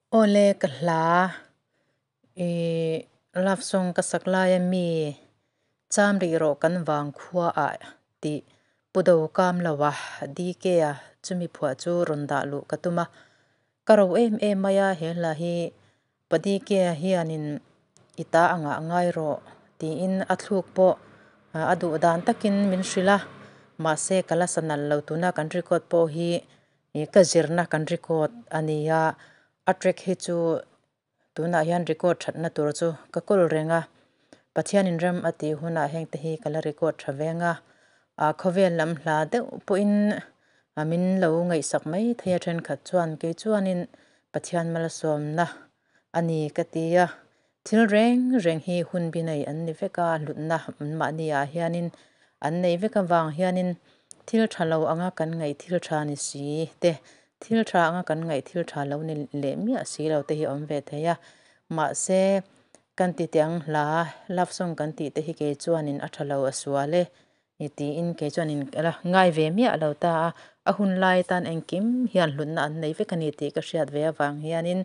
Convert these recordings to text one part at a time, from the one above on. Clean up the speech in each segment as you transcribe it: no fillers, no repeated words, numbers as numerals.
Awle ka hla i love song ka sak laia mi cham rih rawh kan vang khua ah tih Pu Do Kam lo a DK a chumi phuah chu rawn dah luh ka tum a. Ka ro em em mai a he hla hi Pa DK a hianin i ta angah ngai rawh tiin a thluk pawh a duh dan takin min hrilh a. Mahse ka la sa nalh lo tuna kan record pawh hi ka zirna kan record a ni a, a track hi chu tunah hian record thatna tur chu ka kawl reng a. Pathianin ram a tih hunah hengte hi ka la record tha veng a, khawvel lam hla deuh pawhin min lo ngaihsak mai thei a thenkhat chuan kei chuanin Pathian malsawmna a ni ka ti a. Thil reng reng hi hun bi nei an ni vek a, hlutna mahni ah hianin an nei vek avang hianin thil tha lo anga kan ngaih thil tha ni si te, thil tha anga kan ngaih thil tha lo ni leh miah si lo te hi a awm ve thei a. Mahse, kan ti teh ang hla, love song kan tih te hi kei chuanin a tha lo a sual e tiin kei chuanin ka la ngai ve miah lo ta a. A hun lai tan engkim hian hlutna an nei vek a ni tih ka hriat ve avang hianin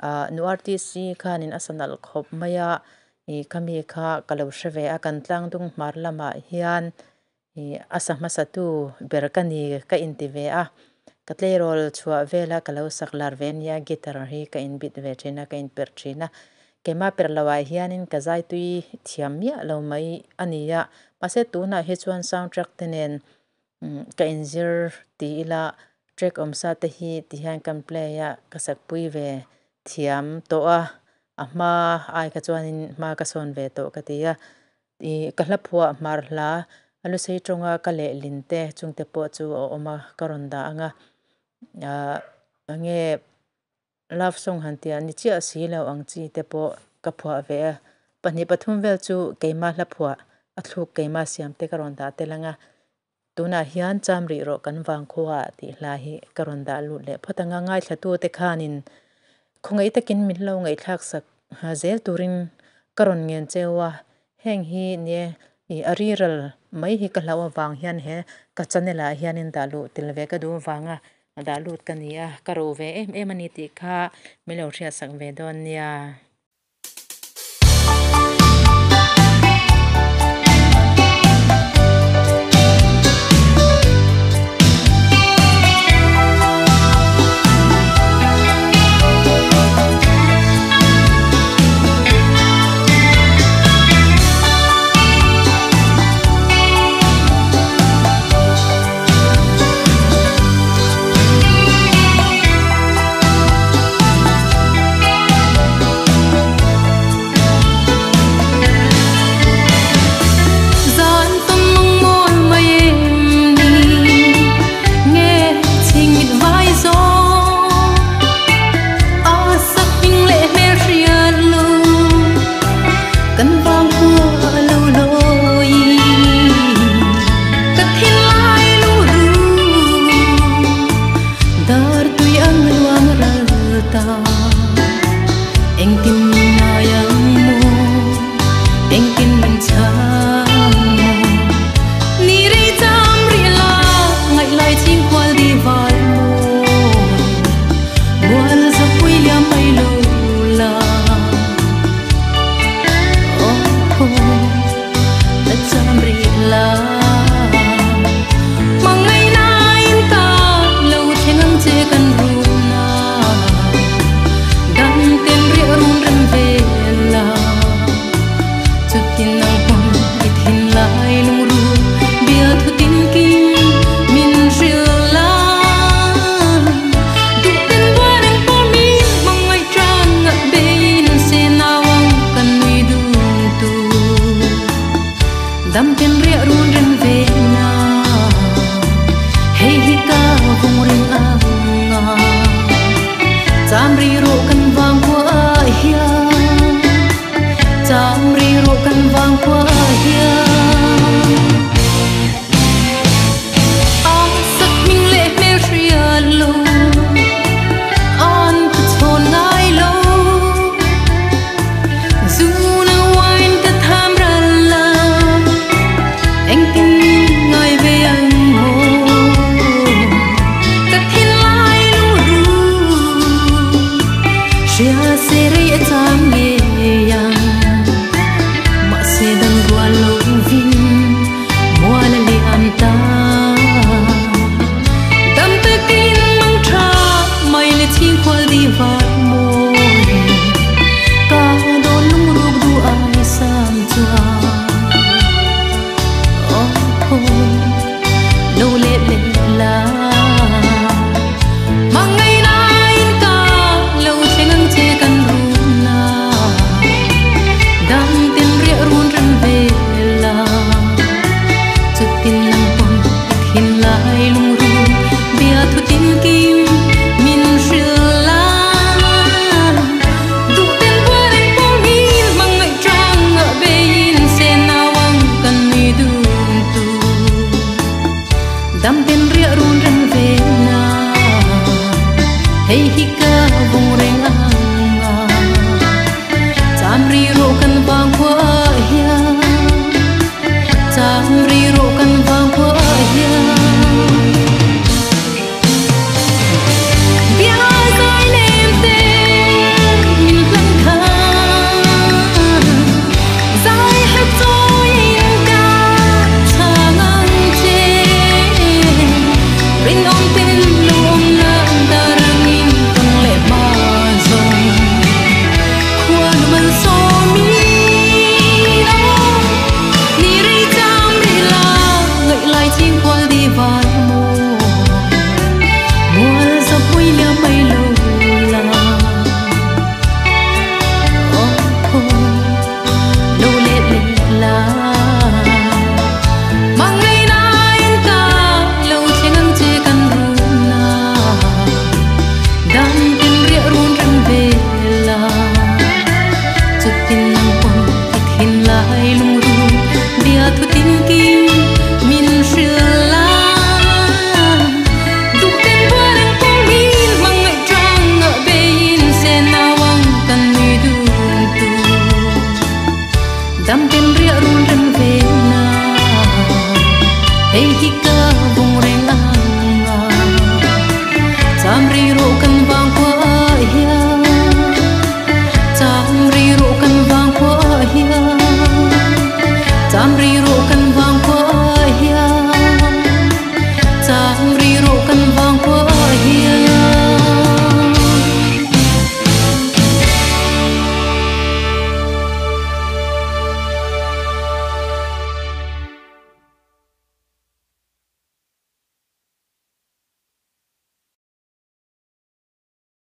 ah nu RTC khanin a sa nalh khawp mai a, ih khami kha ka lo hre ve a kan tlangdung hmar lamah hian ih a sa hmasatu ber ka ni ka inti ve a, ka tleirawl chhuah vela ka lo sak lar ve ania guitar hi ka inbit ve thin a ka inperh thin a, keimah perh loh ah hianin ka zai tui thiam miah lo mai a ni a, mahse tunah hi chuan sound track te nen Ka inzir ti ila track awmsa te hi ti hian kan play a, ka sakpui ve thiam tawh a, a hma ai kha chuanin hma ka sawn ve tawh ka ti a, ih ka hla phuah hmar hla a lusei tawnga ka lehlin te chungte pawh chu a awm a ka rawn dah ang a, ah enge love song han tih ah ni chiah si lo ang chi te pawh ka phuah ve a, pahnih pathum vel chu keima hla phuah a thluk keima siam te ka rawn dah tel ang a, tunah hian cham rih rawh kan vang khua ah tih hla hi ka rawn dah lut leh phawt ang a, ngaithla te khanin khawngaih takin min lo ngaihthlak sak zel turin ka rawn ngen cheu a, heng hi nia ih a riral mai hi ka hlauh avang hian he ka channel ah hianin dah luh tel ve ka duh avang a. A dah lut ka ni a, ka ro ve em em a ni tih kha min lo hriatsak ve dawn nia. Mahse rei a cham ngei ang. Mahse dam rual lovin mual a liam ta. Dam takin mang tha mai le chhingkhual di var mawi. Ka dawn lungruk duh ai sam chuan. Oh, lo let leh la. Mangainain ka lo thleng ang che kan run la. Dam tin riah run rem ve la. Chutin nang pawn ka thin lai lungrun bia thu tin kim min hrilh la. Duh ten buan eng pawh min hmangaih chang a beiin se nau ang kan nui dun tur. Dam ten riah run rem ve na. Hei hi ka vawng reng ang a. Cham ri rawh kan vang khua hian. Cham ri rawh kan vang khua hian.